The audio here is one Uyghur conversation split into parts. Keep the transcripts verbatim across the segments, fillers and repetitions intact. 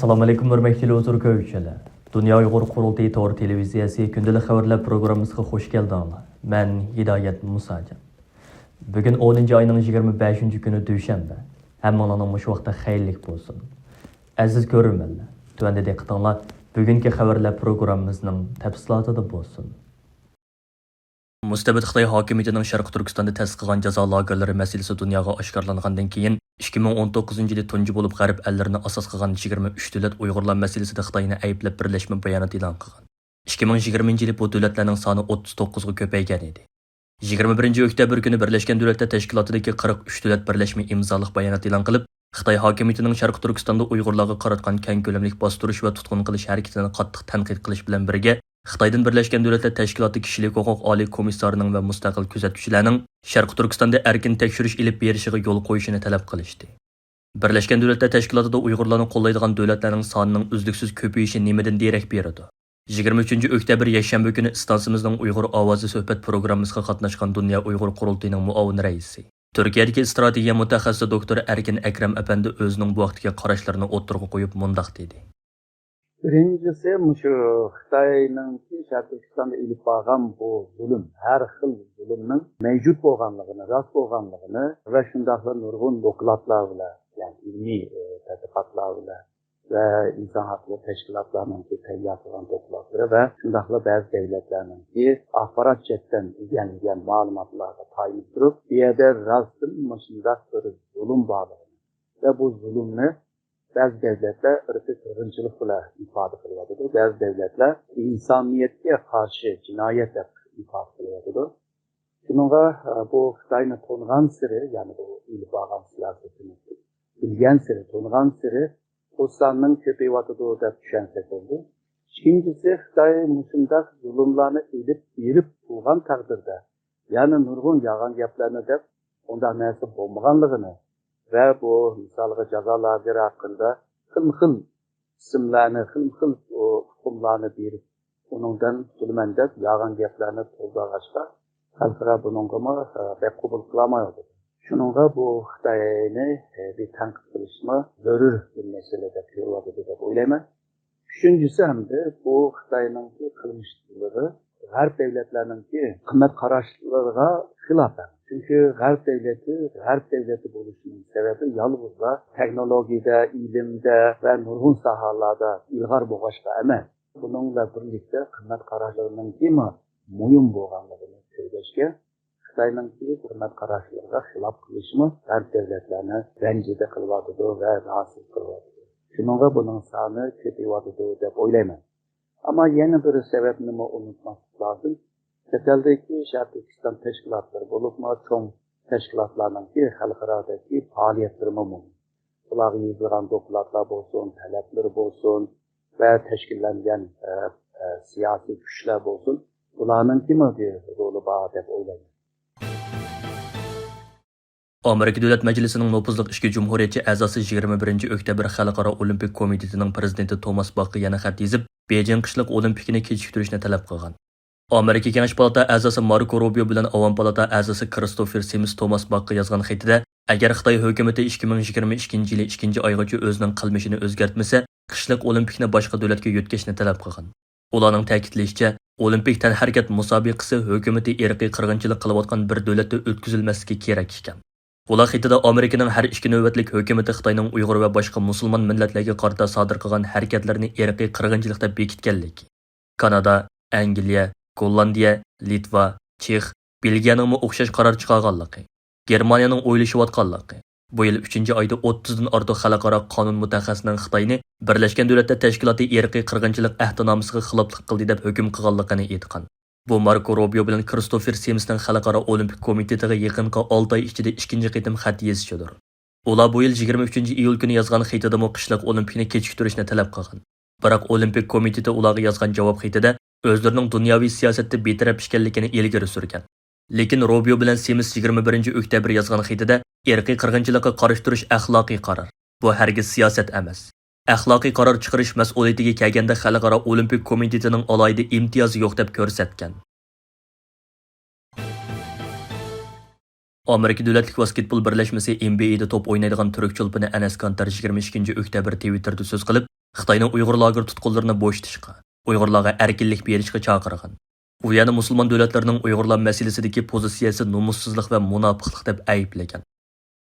ئەسسالامۇئەلەيكۇم، ھۆرمەتلىك تېلېۋىزور كۆرگۈچىلەر. دۇنيا ئۇيغۇر قۇرۇلتىيى تور تېلېۋىزىيەسى كۈندىلىك خەۋەرلەر پروگراممىسىغا خۇش كەلدىڭلار. مەن ھىدايەت مۇساجان. بۈگۈن ئونىنچى ئاينىڭ يىگىرمە بەشىنچى كۈنى، دۈشەنبە. ھەممىڭلارنىڭ مۇشۇ ۋاقتى خەيرلىك بولسۇن. ئەزىز كۆرۈرمەنلەر، تۆۋەندە دىققىتىڭلار بۈگۈنكى خەۋەرلەر پروگراممىمىزنىڭ تەپسىلاتىدا بولسۇن. مۇستەبىت خىتاي ھاكىمىيىتىنىڭ شەرقىي تۈركىستاندا تەسىس قىلغان جازا لاگېرلىرى مەسىلىسى دۇنياغا ئاشكارىلانغاندىن كېيىن، ئىككى مىڭ ئون توققۇزىنچى يىلى تۇنجى بولۇپ غەرب ئەللىرىنى ئاساس قىلغان يىگىرمە ئۈچ دۆلەت ئۇيغۇرلار مەسىلىسىدە خىتاينى ئەيىبلەپ بىرلەشمە بايانات ئېلان قىلغان. ئىككى مىڭ يىگىرمىنچى يىلى بۇ دۆلەتلەرنىڭ سانى ئوتتۇز توققۇزغا كۆپەيگەن ئىدى. يىگىرمە بىرىنچى ئۆكتەبىر كۈنى بىرلەشكەن دۆلەتلەر تەشكىلاتىدىكى قىرىق ئۈچ دۆلەت بىرلەشمە ئىمزالىق بايانات ئېلان قىلىپ، خىتاي ھاكىمىيىتىنىڭ شەرقىي تۈركىستاندا ئۇيغۇرلارغا قاراتقان كەڭ كۆلەملىك باستۇرۇش ۋە تۇتقۇن قىلىش ھەرىكىتىنى قاتتىق تەنقىد قىلىش بىلەن بىرگە، خىتايدىن بىرلەشكەن دۆلەتلەر تەشكىلاتى كىشىلىك ھوقۇق ئالىي كومىسسارىنىڭ ۋە مۇستەقىل كۆزەتكۈچىلەرنىڭ شەرقىي تۈركىستاندا ئەركىن تەكشۈرۈش ئېلىپ بېرىشىغا يول قويۇشىنى تەلەپ قىلىشتى. بىرلەشكەن دۆلەتلەر تەشكىلاتىدا ئۇيغۇرلارنى قوللايدىغان دۆلەتلەرنىڭ سانىنىڭ ئۈزلۈكسىز كۆپىيىشى نېمىدىن دېرەك بېرىدۇ؟ يىگىرمە ئۈچىنچى ئۆكتەبىر يەكشەنبە كۈنى ئىستانسىمىزنىڭ ئۇيغۇر ئاۋازى سۆھبەت پروگراممىسىغا قاتناشقان دۇنيا ئۇيغۇر قۇرۇلتىيىنىڭ مۇئاۋىن رەئىسى، تۈركىيەدىكى ئىستراتېگىيە مۇتەخەسسىسى دوكتور ئەركىن ئەكرەم ئەپەندى ئۆزىنىڭ بۇ ھەقتىكى قاراشلىرىنى ئوتتۇرىغا قويۇپ مۇنداق دېدى. بىرىنچىسى، مۇشۇ خىتاينىڭكى شەرقىي تۈركىستاندا ئېلىپ بارغان بۇ زۇلۇم، ھەر خىل زۇلۇمنىڭ مەۋجۇت بولغانلىقىنى، راست بولغانلىقىنى ۋە شۇنداقلا نۇرغۇن دوكلاتلار بىلەن، يەنى ئىلمىي، ئە، تەتقىقاتلار بىلەن ۋە ئىنسان ھەقلىرى تەشكىلاتلارنىڭكى تەييار قىلغان دوكلاتلىرى ۋە شۇنداقلا بەزى دۆلەتلەرنىڭكى ئاخبارات جەھەتتىن ئىگىلىگەن مەلۇماتلارغا تايىنىپ تۇرۇپ، بۇ يەردە راستتىن مۇشۇنداق بىر زۇلۇم بارلىقىنى ۋە بۇ زۇلۇمنى بەزى دۆلەتلەر ئىرقىي قىرغىنچىلىق بىلەن ئىپادە قىلىۋاتىدۇ، بەزى دۆلەتلەر ئىنسانىيەتكە قارشى جىنايەت دەپ ئىپادە قىلىۋاتىدۇ. شۇنىڭغا، ئە، بۇ خىتاينى تونۇغانسېرى، يەنى بۇ ئېلىپ بارغان سىياسىتىنى بىلگەنسېرى، تونۇغانسېرى بۇ ساننىڭ كۆپىيىۋاتىدۇ دەپ چۈشەنسەك بولىدۇ. ئىككىنچىسى، خىتاي مۇشۇنداق زۇلۇملارنى ئېلىپ بېرىپ تۇرغان تەقدىردە، يەنە نۇرغۇن يالغان گەپلەرنى دەپ، ئۇنداق نەرسە بولمىغانلىقىنى ۋە بۇ، مىسالغا، جازا لاگېرى ھەققىدە خىلمۇ خىل ئىسىملارنى، خىلمۇ خىل، ئۇ، ئۇقۇملارنى بېرىپ، ئۇنىڭدىن قۇتۇلىمەن دەپ يالغان گەپلەرنى توزۇۋالغاچقا، خەلقئارا بۇنىڭغىمۇ، ئە، بەك قوبۇل قىلالمايۋاتىدۇ. شۇنىڭغا بۇ خىتاينى، ئە، بىر تەنقىد قىلىشمۇ زۆرۈر بىر مەسىلە دەپ كۆرۈۋاتىدۇ دەپ ئويلايمەن. ئۈچىنچىسى، ھەمدە بۇ خىتاينىڭكى قىلمىشلىرى غەرب دۆلەتلەرنىڭكى قىممەت قاراشلىرىغا خىلاپ. چۈنكى غەرب دۆلىتى غەرب دۆلىتى بولۇشىنىڭ سەۋەبى يالغۇزلا تېخنولوگىيەدە، ئىلىمدە ۋە نۇرغۇن ساھەلەردە ئىلغار بولغاچقا ئەمەس. بۇنىڭ بىلەن بىرلىكتە قىممەت قاراشلىرىنىڭكىمۇ مۇھىم بولغانلىقىنى كۆرگەچكە، خىتاينىڭكى قىممەت قاراشلىرىغا خىلاپ قىلىشمۇ غەرب دۆلەتلەرنى رەنجىدە قىلىۋاتىدۇ ۋە راھەتسىز قىلىۋاتىدۇ. شۇنىڭغا بۇنىڭ سانى كۆپىيىۋاتىدۇ دەپ ئويلايمەن. ئەمما يەنە بىر سەۋەبنىمۇ ئۇنتۇماسلىق لازىم. چەت ئەلدىكى شەرقىي تۈركىستان تەشكىلاتلىرى، بولۇپمۇ چوڭ تەشكىلاتلارنىڭكى خەلقئارادىكى پائالىيەتلىرىمۇ مۇھىم. ئۇلارغا يېزىلغان دوكلاتلار بولسۇن، تەلەپلىرى بولسۇن ۋە تەشكىللەنگەن، ئە، ئە، سىياسىي كۈچلەر بولسۇن، بۇلارنىڭكىمۇ بىر رولى بار دەپ ئويلايمەن. ئامېرىكا دۆلەت مەجلىسىنىڭ نوپۇزلۇق ئىچكى جۇمھۇرىيەتچى ئەزاسى يىگىرمە بىرىنچى ئۆكتەبىر خەلقئارا ئولىمپىك كومىتېتىنىڭ پىرېزىدېنتى توماس باخقا يەنە خەت يېزىپ، بېيجىڭ قىشلىق ئولىمپىكىنى كېچىكتۈرۈشنى تەلەپ قىلغان. ئامېرىكا كېڭەش پالاتا ئەزاسى ماركو روبىيو بىلەن ئاۋام پالاتا ئەزاسى كىرىستوفېر سىمس توماس باخقا يازغان خېتىدە، ئەگەر خىتاي ھۆكۈمىتى ئىككى مىڭ يىگىرمە ئىككىنچى يىلى ئىككىنچى ئايغىچە ئۆزىنىڭ قىلمىشىنى ئۆزگەرتمىسە، قىشلىق ئولىمپىكنى باشقا دۆلەتكە يۆتكەشنى تەلەپ قىلغان. ئۇلارنىڭ تەكىتلىشىچە، ئولىمپىك تەنھەرىكەت مۇسابىقىسى ھۆكۈمىتى ئىرقىي قىرغىنچىلىق قىلىۋاتقان بىر دۆلەتتە ئۆتكۈزۈلمەسلىكى كېرەك ئىكەن. ئۇلار خېتىدە ئامېرىكىنىڭ ھەر ئىككى نۆۋەتلىك ھۆكۈمىتى خىتاينىڭ ئۇيغۇر ۋە باشقا مۇسۇلمان مىللەتلەرگە قارىتا سادىر قىلغان ھەرىكەتلىرىنى ئىرقىي قىرغىنچىلىق دەپ بېكىتكەنلىكى، كانادا، ئەنگلىيە، گوللاندىيە، لىتۋا، چېخ، بېلگىيەنىڭمۇ ئوخشاش قارار چىقارغانلىقى، گېرمانىيەنىڭ ئويلىشىۋاتقانلىقى، بۇ يىل ئۈچىنچى ئايدا ئوتتۇزدىن ئارتۇق خەلقئارا قانۇن مۇتەخەسسىسىنىڭ خىتاينى بىرلەشكەن دۆلەتلەر تەشكىلاتى ئىرقىي قىرغىنچىلىق ئەھدىنامىسىغا خىلاپلىق قىلدى دەپ ھۆكۈم قىلغانلىقىنى ئېيتقان. بۇ ماركو روبىيو بىلەن كىرىستوفېر سىمسنىڭ خەلقئارا ئولىمپىك كومىتېتىغا يېقىنقى ئالتە ئاي ئىچىدە ئىككىنچى قېتىم خەت يېزىشىدۇر. ئۇلار بۇ يىل يىگىرمە ئۈچىنچى ئىيۇل كۈنى يازغان خېتىدىمۇ قىشلىق ئولىمپىكنى كېچىكتۈرۈشنى تەلەپ قىلغان. بىراق ئولىمپىك كومىتېتى ئۇلارغا يازغان جاۋاب خېتىدە ئۆزلىرىنىڭ دۇنياۋى سىياسەتتە بىتەرەپ ئىكەنلىكىنى ئىلگىرى سۈرگەن. لېكىن روبىيو بىلەن سىمس يىگىرمە بىرىنچى ئۆكتەبىر يازغان خېتىدە ئىرقىي قىرغىنچىلىققا قارشى تۇرۇش ئەخلاقىي قارار. بۇ ھەرگىز سىياسەت ئەمەس. ئەخلاقىي قارار چىقىرىش مەسئۇلىيىتىگە كەلگەندە خەلقئارا ئولىمپىك كومىتېتىنىڭ ئالاھىدە ئىمتىيازى يوق دەپ كۆرسەتكەن. ئامېرىكا دۆلەتلىك ۋاسكېتبول بىرلەشمىسى ئېن بى ئېيدا توپ ئوينايدىغان تۈرك چولپىنى ئەنەس كانتەر يىگىرمە ئىككىنچى ئۆكتەبىر تىۋىتتېردا سۆز قىلىپ، خىتاينى ئۇيغۇر لاگېر تۇتقۇنلىرىنى بوشىتىشقا، ئۇيغۇرلارغا ئەركىنلىك بېرىشقا چاقىرغان. ئۇ يەنە مۇسۇلمان دۆلەتلىرىنىڭ ئۇيغۇرلار مەسىلىسىدىكى پوزىتسىيەسى نومۇسسىزلىق ۋە مۇناپىقلىق دەپ ئەيىبلىگەن.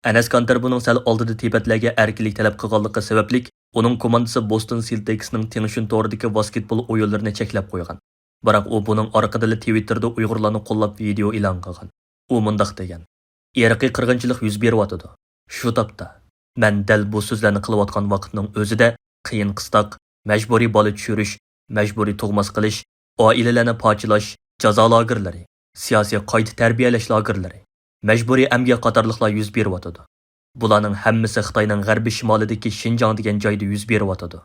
ئەنەس كانتەر بۇنىڭ سەل ئالدىدا تىبەتلەرگە ئەركىنلىك تەلەپ قىلغانلىقى سەۋەبلىك، ئۇنىڭ كوماندىسى بوستون سېلتىكسنىڭ تېڭشۈن تورىدىكى ۋاسكېتبول ئويۇنلىرىنى چەكلەپ قويغان. بىراق ئۇ بۇنىڭ ئارقىدىنلا تىۋىتتېردا ئۇيغۇرلارنى قوللاپ ۋىدېئو ئېلان قىلغان. ئۇ مۇنداق دېگەن: «ئىرقىي قىرغىنچىلىق يۈز بېرىۋاتىدۇ. شۇ تاپتا، مەن دەل بۇ سۆزلەرنى قىلىۋاتقان ۋاقىتنىڭ ئۆزىدە قىيىن قىستاق، مەجبۇرىي بالا چۈشۈرۈش، مەجبۇرىي تۇغماس قىلىش، ئائىلىلەرنى پارچىلاش، جازا لاگېرلىرى، سىياسىي قايتا تەربىيەلەش لاگېرلىرى، مەجبۇرىي ئەمگەك قاتارلىقلار يۈز بېرىۋاتىدۇ. بۇلارنىڭ ھەممىسى خىتاينىڭ غەربىي شىمالىدىكى شىنجاڭ دېگەن جايدا يۈز بېرىۋاتىدۇ.»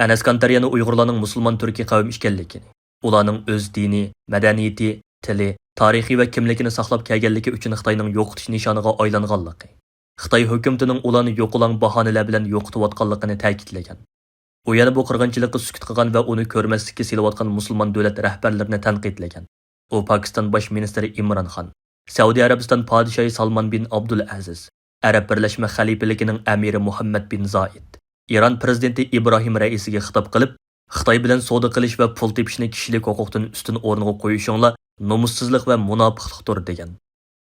ئەنەس كانتەر يەنە ئۇيغۇرلارنىڭ مۇسۇلمان تۈركىي قەۋم ئىكەنلىكىنى، ئۇلارنىڭ ئۆز دىنى، مەدەنىيىتى، تىلى، تارىخى ۋە كىملىكىنى ساقلاپ كەلگەنلىكى ئۈچۈن خىتاينىڭ يوقىتىش نىشانىغا ئايلانغانلىقى، خىتاي ھۆكۈمىتىنىڭ ئۇلارنى يوقىلاڭ باھانىلەر بىلەن يوقىتىۋاتقانلىقىنى تەكىتلىگەن. ئۇ يەنە بۇ قىرغىنچىلىققا سۈكۈت قىلغان ۋە ئۇنى كۆرمەسلىككە سېلىۋاتقان مۇسۇلمان دۆلەت رەھبەرلىرىنى تەنقىدلىگەن. ئۇ پاكىستان باش مىنىستىرى ئىمران خان، سەئۇدى ئەرەبىستان پادىشاھى سالمان بىن ئابدۇل ئەزىز، ئەرەب بىرلەشمە خەلىپىلىكىنىڭ ئەمىرى مۇھەممەد بىن زايىد، ئىران پىرېزىدېنتى ئىبراھىم رەئىسىگە خىتاب قىلىپ، خىتاي بىلەن سودا قىلىش ۋە پۇل تېپىشنى كىشىلىك ھوقۇقتىن ئۈستۈن ئورۇنغا قويۇشۇڭلار نومۇسسىزلىق ۋە مۇناپىقلىقتۇر، دېگەن.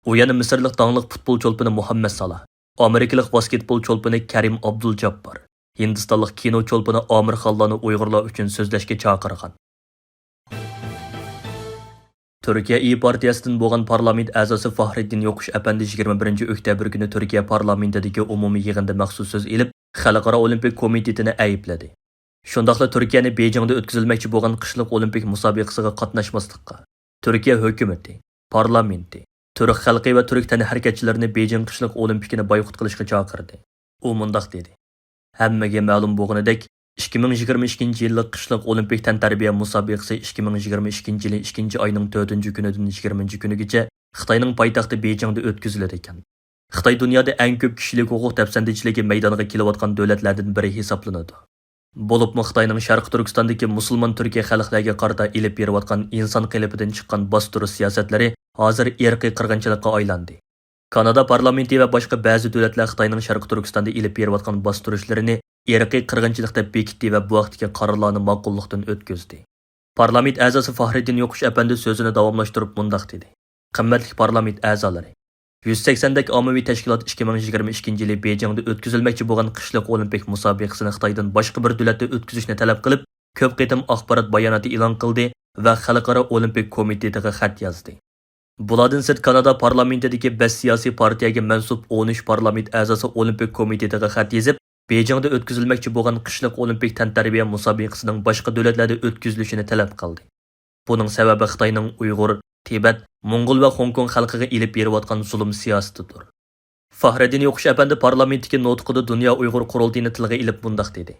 ئۇ يەنە مىسىرلىق داڭلىق پۇتبول چولپىنى مۇھەممەد سالاھ، ئامېرىكىلىق ۋاسكېتبول چولپىنى كەرىم ئابدۇل جاببار، ھىندىستانلىق كىنو چولپىنى ئامىر خانلارنى ئۇيغۇرلار ئۈچۈن سۆزلەشكە چاقىرغان. تۈركىيە ئىيى پارتىيەسىدىن بولغان پارلامېنت ئەزاسى فاھرېددىن يوقۇش ئەپەندى يىگىرمە بىرىنچى ئۆكتەبىر كۈنى تۈركىيە پارلامېنتىدىكى ئومۇمىي يىغىندا مەخسۇس سۆز ئېلىپ، خەلقئارا ئولىمپىك كومىتېتىنى ئەيىبلىدى. شۇنداقلا تۈركىيەنى بېيجىڭدا ئۆتكۈزۈلمەكچى بولغان قىشلىق ئولىمپىك مۇسابىقىسىغا قاتناشماسلىققا، تۈركىيە ھۆكۈمىتى، پارلامېنتى، تۈرك خەلقى ۋە تۈرك تەنھەرىكەتچىلىرىنى بېيجىڭ قىشلىق ئولىمپىكىنى بايقۇت قىلىشقا چاقىردى. ئۇ مۇنداق دېدى: «ھەممىگە مەلۇم بولغىنىدەك، ئىككى مىڭ يىگىرمە ئىككىنچى يىللىق قىشلىق ئولىمپىك تەنتەربىيە مۇسابىقىسى ئىككى مىڭ يىگىرمە ئىككىنچى يىلى ئىككىنچى ئاينىڭ تۆتىنچى كۈنىدىن يىگىرمىنچى كۈنىگىچە خىتاينىڭ پايتەختى بېيجىڭدا ئۆتكۈزۈلىدىكەن. خىتاي دۇنيادا ئەڭ كۆپ كىشىلىك ھوقۇق دەپسەندىچىلىكى مەيدانغا كېلىۋاتقان دۆلەتلەردىن بىرى ھېسابلىنىدۇ. بولۇپمۇ خىتاينىڭ شەرقىي تۈركىستاندىكى مۇسۇلمان تۈركىي خەلقلەرگە قارىتا ئېلىپ بېرىۋاتقان ئىنسان قېلىپىدىن چىققان باستۇرۇش سىياسەتلىرى ھازىر ئىرقىي قىرغىنچىلىققا ئايلاندى. كانادا پارلامېنتى ۋە باشقا بەزى دۆلەتلەر خىتاينىڭ شەرقىي تۈركىستاندا ئېلىپ بېرىۋاتقان باستۇرۇشلىرىنى ئىرقىي قىرغىنچىلىق دەپ بېكىتتى ۋە بۇ ھەقتىكى قارارلارنى ماقۇللۇقتىن ئۆتكۈزدى. پارلامېنت ئەزاسى فاخرىدىن يوقۇش ئەپەندى سۆزىنى داۋاملاشتۇرۇپ مۇنداق دېدى: «قىممەتلىك پارلامېنت ئەزالىرى، يۈز سەكسەندەك ئاممىۋى تەشكىلات ئىككى مىڭ يىگىرمە ئىككىنچى يىلى بېيجىڭدا ئۆتكۈزۈلمەكچى بولغان قىشلىق ئولىمپىك مۇسابىقىسىنى خىتايدىن باشقا بىر دۆلەتتە ئۆتكۈزۈشنى تەلەپ قىلىپ، كۆپ قېتىم ئاخبارات باياناتى ئېلان قىلدى ۋە خەلقئارا ئولىمپىك كومىتېتىغا خەت يازدى. بۇلاردىن سىرت، كانادا پارلامېنتىدىكى بەش سىياسىي پارتىيەگە مەنسۇپ ئون ئۈچ پارلامېنت ئەزاسى ئولىمپىك كومىتېتىغا خەت يېزىپ، بېيجىڭدا ئۆتكۈزۈلمەكچى بولغان قىشلىق ئولىمپىك تەنتەربىيە مۇسابىقىسىنىڭ باشقا دۆلەتلەردە ئۆتكۈزۈلۈشىنى تەلەپ قىلدى. بۇنىڭ سەۋەبى خىتاينىڭ ئۇيغۇر، تىبەت، موڭغۇل ۋە خوڭكوڭ خەلقىگە ئېلىپ بېرىۋاتقان زۇلۇم سىياسىتىدۇر.» فاخرىدىن يوقۇش ئەپەندى پارلامېنتتىكى نۇتقىدا دۇنيا ئۇيغۇر قۇرۇلتىيىنى تىلغا ئېلىپ مۇنداق دېدى: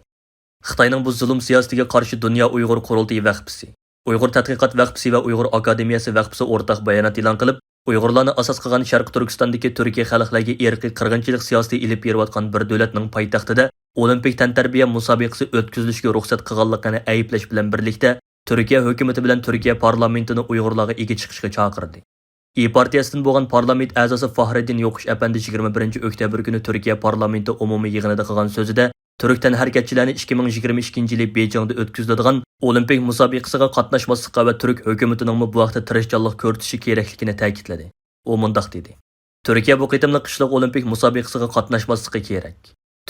«خىتاينىڭ بۇ زۇلۇم سىياسىتىگە قارشى دۇنيا ئۇيغۇر قۇرۇلتىيى ۋەقپىسى، ئۇيغۇر تەتقىقات ۋەقپىسى ۋە ئۇيغۇر ئاكادېمىيەسى ۋەقپىسى ئورتاق بايانات ئېلان قىلىپ، ئۇيغۇرلارنى ئاساس قىلغان شەرقىي تۈركىستاندىكى تۈركىي خەلقلەرگە ئىرقىي قىرغىنچىلىق سىياسىتى ئېلىپ بېرىۋاتقان بىر دۆلەتنىڭ پايتەختىدە ئولىمپىك تەنتەربىيە مۇسابىقىسى ئۆتكۈزۈلۈشىگە رۇخسەت قىلغانلىقىنى ئەيىبلەش بىلەن بىرلىكتە، تۈركىيە ھۆكۈمىتى بىلەن تۈركىيە پارلامېنتىنى ئۇيغۇرلارغا ئىگە چىقىشقا چاقىردى.» ئىيى پارتىيەسىدىن بولغان پارلامېنت ئەزاسى فاخرىدىن يوقۇش ئەپەندى يىگىرمە بىرىنچى ئۆكتەبىر كۈنى تۈركىيە پارلامېنتى ئومۇمىي يىغىنىدا قىلغان سۆزىدە، تۈرك تەنھەرىكەتچىلەرنى ئىككى مىڭ يىگىرمە ئىككىنچى يىلى بېيجىڭدا ئۆتكۈزۈلىدىغان ئولىمپىك مۇسابىقىسىغا قاتناشماسلىققا ۋە تۈرك ھۆكۈمىتىنىڭمۇ بۇ ھەقتە تىرىشچانلىق كۆرسىتىشى كېرەكلىكىنى تەكىتلىدى. ئۇ مۇنداق دېدى: «تۈركىيە بۇ قېتىملىق قىشلىق ئولىمپىك مۇسابىقىسىغا قاتناشماسلىقى كېرەك.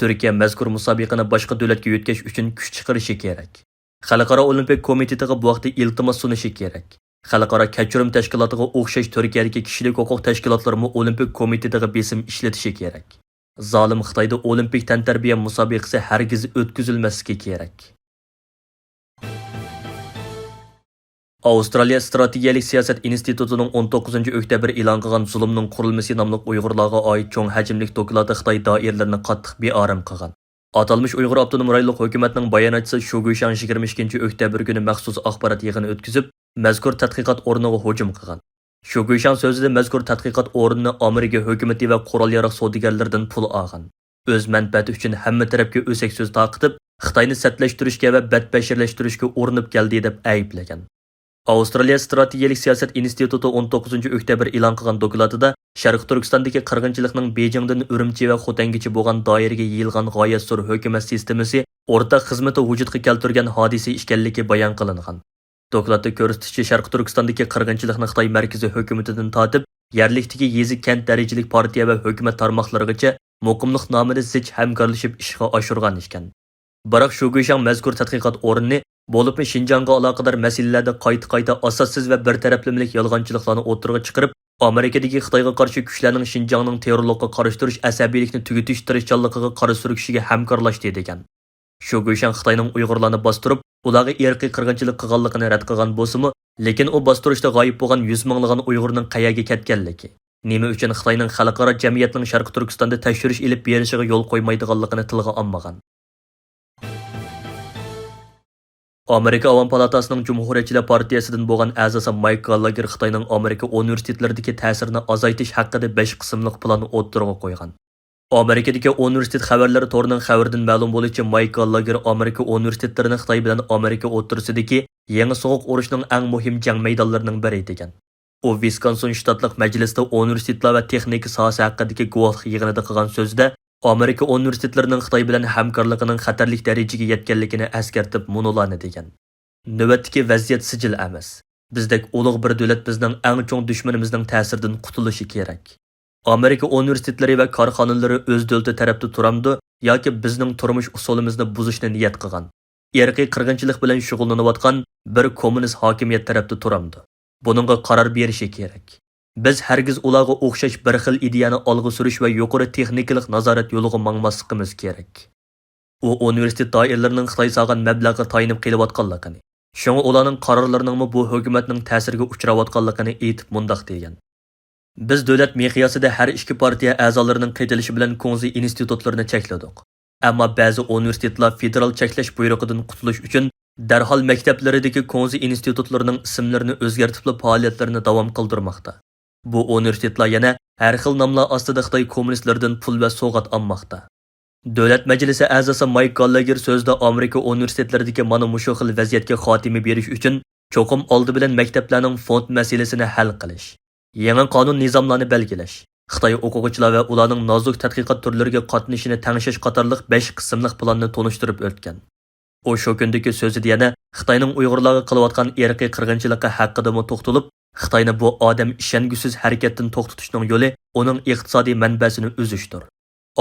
تۈركىيە مەزكۇر مۇسابىقىنى باشقا دۆلەتكە يۆتكەش ئۈچۈن كۈچ چىقىرىشى كېرەك. خەلقئارا ئولىمپىك كومىتېتىغا بۇ ھەقتە ئىلتىماس سۇنۇشى كېرەك. خەلقئارا كەچۈرۈم تەشكىلاتىغا ئوخشاش تۈركىيەدىكى كىشىلىك ھوقۇق تەشكىلاتلىرىمۇ ئولىمپىك كومىتېتىغا بېسىم ئىشلىتىشى كېرەك. زالىم خىتايدا ئولىمپىك تەنتەربىيە مۇسابىقىسى ھەرگىز ئۆتكۈزۈلمەسلىكى كېرەك.» ئاۋسترالىيە ئىستراتېگىيەلىك سىياسەت ئىنستىتۇتىنىڭ ئون توققۇزىنچى ئۆكتەبىر ئېلان قىلغان زۇلۇمنىڭ قۇرۇلمىسى ناملىق ئۇيغۇرلارغا ئائىت چوڭ ھەجىملىك دوكلاتى خىتاي دائىرىلىرىنى قاتتىق بىئارام قىلغان. ئاتالمىش ئۇيغۇر ئاپتونوم رايونلۇق ھۆكۈمەتنىڭ باياناتچىسى شۇ گۇيشاڭ يىگىرمە ئىككىنچى ئۆكتەبىر كۈنى مەخسۇس ئاخبارات يىغىنى ئۆتكۈزۈپ، مەزكۇر تەتقىقات ئورنىغا ھۇجۇم قىلغان. شۇ گۇيشاڭ سۆزىدە مەزكۇر تەتقىقات ئورنىنى ئامېرىكا ھۆكۈمىتى ۋە قورال-ياراغ سودىگەرلىرىدىن پۇل ئالغان، ئۆز مەنپەئەتى ئۈچۈن ھەممە تەرەپكە ئۆسەك سۆز تارقىتىپ، خىتاينى سەتلەشتۈرۈشكە ۋە بەتبەشىرلەشتۈرۈشكە ئۇرۇنۇپ كەلدى دەپ ئەيىبلىگەن. ئاۋسترالىيە ئىستراتېگىيەلىك سىياسەت ئىنستىتۇتى ئون توققۇزىنچى ئۆكتەبىر ئېلان قىلغان دوكلاتىدا، شەرقىي تۈركىستاندىكى قىرغىنچىلىقنىڭ بېيجىڭدىن ئۈرۈمچى ۋە خوتەنگىچە بولغان دائىرىگە يېيىلغان غايەت زور ھۆكۈمەت سىستېمىسى ئورتاق خىزمىتى ۋۇجۇدقا كەلتۈرگەن ھادىسە ئىكەنلىكى بايان قىلىنغان. دوكلاتتا كۆرسىتىشىچە، شەرقىي تۈركىستاندىكى قىرغىنچىلىقنى خىتاي مەركىزىي ھۆكۈمىتىدىن تارتىپ، يەرلىكتىكى يېزا، كەنت دەرىجىلىك پارتىيە ۋە ھۆكۈمەت تارماقلىرىغىچە مۇقىملىق نامىدا زىچ ھەمكارلىشىپ ئىشقا ئاشۇرغان ئىكەن. بىراق، شۇ گۇيشاڭ مەزكۇر تەتقىقات ئورنىنى، بولۇپمۇ شىنجاڭغا ئالاقىدار مەسىلىلەردە قايتا-قايتا ئاساسسىز ۋە بىر تەرەپلىمىلىك يالغانچىلىقلارنى ئوتتۇرىغا چىقىرىپ، ئامېرىكىدىكى خىتايغا قارشى كۈچلەرنىڭ شىنجاڭنىڭ تېررورلۇققا قارشى تۇرۇش ئەسەبىيلىكنى تۈگىتىش تىرىشچانلىقىغا قارشى تۈركۈشىگە ھەمكارلاشتى دېگەن. شۇ گۇيشاڭ خىتاينىڭ ئۇيغۇرلارنى باستۇرۇپ، ئۇلارغا ئىرقىي قىرغىنچىلىق قىلغانلىقىنى رەت قىلغان بولسىمۇ، لېكىن ئۇ باستۇرۇشتا غايىب بولغان يۈز مىڭلىغان ئۇيغۇرنىڭ قەيەرگە كەتكەنلىكى، نېمە ئۈچۈن خىتاينىڭ خەلقئارا جەمئىيەتنىڭ شەرقىي تۈركىستاندا تەكشۈرۈش ئېلىپ بېرىشىغا يول قويمايدىغانلىقىنى تىلغا ئالمىغان. ئامېرىكا ئاۋام پالاتاسىنىڭ جۇمھۇرىيەتچىلەر پارتىيەسىدىن بولغان ئەزاسى مايك گاللاگېر خىتاينىڭ ئامېرىكا ئۇنىۋېرسىتېتلىرىدىكى تەسىرىنى ئازايتىش ھەققىدە بەش قىسىملىق پىلاننى ئوتتۇرىغا قويغان. ئامېرىكىدىكى ئۇنىۋېرسىتېت خەۋەرلىرى تورىنىڭ خەۋىرىدىن مەلۇم بولۇشىچە، مايك گاللاگېر ئامېرىكا ئۇنىۋېرسىتېتلىرىنى خىتاي بىلەن ئامېرىكا ئوتتۇرىسىدىكى يېڭى سوغۇق ئۇرۇشنىڭ ئەڭ مۇھىم جەڭ مەيدانلىرىنىڭ بىرى دېگەن. ئۇ ۋىسكونسىن شتاتلىق مەجلىستە ئۇنىۋېرسىتېتلار ۋە تېخنىكا ساھەسى ھەققىدىكى گۇۋاھلىق يىغىنىدا قىلغان سۆزىدە، ئامېرىكا ئۇنىۋېرسىتېتلىرىنىڭ خىتاي بىلەن ھەمكارلىقىنىڭ خەتەرلىك دەرىجىگە يەتكەنلىكىنى ئەسكەرتىپ، مۇنۇلارنى دېگەن: نۆۋەتتىكى ۋەزىيەت سىجىل ئەمەس. بىزدەك ئۇلۇغ بىر دۆلەت بىزنىڭ ئەڭ چوڭ دۈشمىنىمىزنىڭ تەسىرىدىن قۇتۇلۇشى كېرەك. ئامېرىكا ئۇنىۋېرسىتېتلىرى ۋە كارخانىلىرى ئۆز دۆلىتى تەرەپتە تۇرامدۇ ياكى بىزنىڭ تۇرمۇش ئۇسۇلىمىزنى بۇزۇشنى نىيەت قىلغان، ئىرقىي قىرغىنچىلىق بىلەن شۇغۇللىنىۋاتقان بىر كوممۇنىست ھاكىمىيەت تەرەپتە تۇرامدۇ؟ بۇنىڭغا قارار بېرىشى كېرەك. بىز ھەرگىز ئۇلارغا ئوخشاش بىر خىل ئىدىيەنى ئالغا سۈرۈش ۋە يۇقىرى تېخنىكىلىق نازارەت يولىغا ماڭماسلىقىمىز كېرەك. ئۇ ئۇنىۋېرسىتېت دائىرىلىرىنىڭ خىتاي سالغان مەبلەغگە تايىنىپ قېلىۋاتقانلىقىنى، شۇڭا ئۇلارنىڭ قارارلىرىنىڭمۇ بۇ ھۆكۈمەتنىڭ تەسىرىگە ئۇچراۋاتقانلىقىنى ئېيتىپ مۇنداق دېگەن: بىز دۆلەت مىقياسىدا ھەر ئىككى پارتىيە ئەزالىرىنىڭ قېتىلىشى بىلەن كۇڭزى ئىنستىتۇتلىرىنى چەكلىدۇق. ئەمما بەزى ئۇنىۋېرسىتېتلار فېدېرال چەكلەش بۇيرۇقىدىن قۇتۇلۇش ئۈچۈن دەرھال مەكتەپلىرىدىكى كۇڭزى ئىنستىتۇتلىرىنىڭ ئىسىملىرىنى ئۆزگەرتىپلا پائالىيەتلىرىنى داۋام قىلدۇرماقتا. بۇ ئۇنىۋېرسىتېتلار يەنە ھەر خىل ناملار ئاستىدا خىتاي كوممۇنىستلىرىدىن پۇل ۋە سوۋغات ئالماقتا. دۆلەت مەجلىسى ئەزاسى مايك گاللاگېر سۆزىدە ئامېرىكا ئۇنىۋېرسىتېتلىرىدىكى مانا مۇشۇ خىل ۋەزىيەتكە خاتىمە بېرىش ئۈچۈن چوقۇم ئالدى بىلەن مەكتەپلەرنىڭ فوند مەسىلىسىنى ھەل قىلىش، يېڭى قانۇن نىزاملارنى بەلگىلەش، خىتاي ئوقۇغۇچىلار ۋە ئۇلارنىڭ نازۇك تەتقىقات تۈرلىرىگە قاتنىشىشىنى تەڭشەش قاتارلىق بەش قىسىملىق پىلاننى تونۇشتۇرۇپ ئۆتكەن. ئۇ شۇ كۈندىكى سۆزىدە يەنە خىتاينىڭ ئۇيغۇرلارغا قىلىۋاتقان ئىرقىي قىرغىنچىلىقى ھەققىدىمۇ توختىلىپ، خىتاينى بۇ ئادەم ئىشەنگۈسىز ھەرىكەتتىن توختىتىشنىڭ يولى ئۇنىڭ ئىقتىسادىي مەنبەسىنى ئۈزۈشتۇر.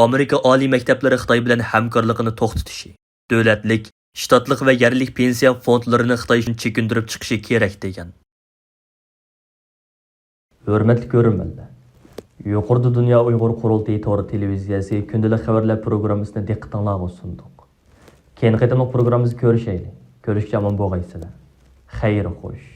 ئامېرىكا ئالىي مەكتەپلىرى خىتاي بىلەن ھەمكارلىقىنى توختىتىشى، دۆلەتلىك، شتاتلىق ۋە يەرلىك پېنسىيە فوندلىرىنى خىتايدىن چېكىندۈرۈپ چىقىشى كېرەك، دېگەن. ھۆرمەتلىك كۆرۈرمەنلەر! يۇقىرىدا دۇنيا ئۇيغۇر قۇرۇلتىيى تور تېلېۋىزىيەسى كۈندىلىك خەۋەرلەر پروگراممىسىنى دىققىتىڭلارغا سۇندۇق. كېيىنكى قېتىملىق پروگراممىمىزدا كۆرۈشەيلى. كۆرۈشكىچە ئامان بولغايسىلەر. خەير خوش.